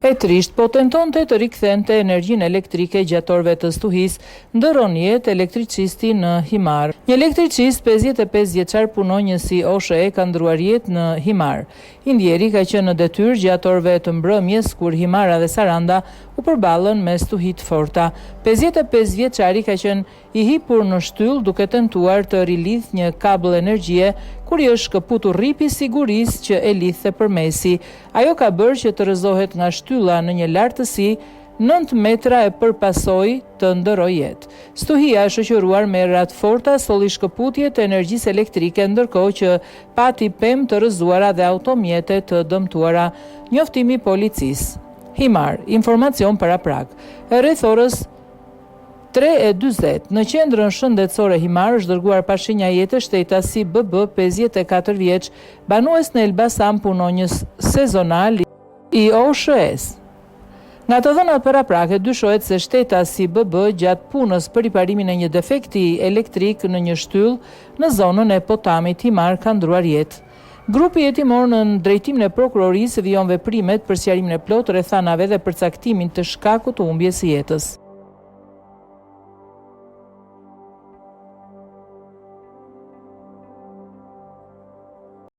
E trishtë, po tentonte të rikthente energjinë elektrike gjatë orëve të stuhisë, ndërron jetë elektricisti në Himarë. Një elektricist 55 vjeçar punonjës i OSHE ka ndërruar jetë në Himarë. I ndjeri ka qenë në detyrë gjatë orëve të mbrëmjes kur Himara dhe Saranda u përballën me stuhi të forta. 55 vjeçari ka qenë i hipur në shtyllë duke tentuar të rilidhë një kabëll energjie kur i është shkëputur rripi i sigurisë që e lidhte për mesi. Ajo ka bërë që të rrëzohet nga shtylla në një lartësi 9 metra e për pasojë të ndërrojë jetë. Stuhia e shoqëruar me erëra të forta solli shkëputje të energjisë elektrike ndërkohë që pati pemë të rrëzuara dhe automjete të dëmtuara. Njoftimi i policisë. Himarë, informacion paraprak. Rreth orës 3:40, në qendrën shëndetësore Himarë është dërguar pa shenja jete shtetasi BB 54 vjeç, banues në Elbasan punonjës sezonal i OSHE-s. Nga të dhënat paraprake dyshohet se shtetasi BB gjatë punës për riparimin e një defekti elektrik në një shtyllë në zonën e Potamit Himarë ka ndërruar jetë. Grupi hetimor nën drejtimin e prokurorisë vijon veprimet për sqarimin e plotë të rrethanave dhe përcaktimin të shkakut të humbjes së jetës.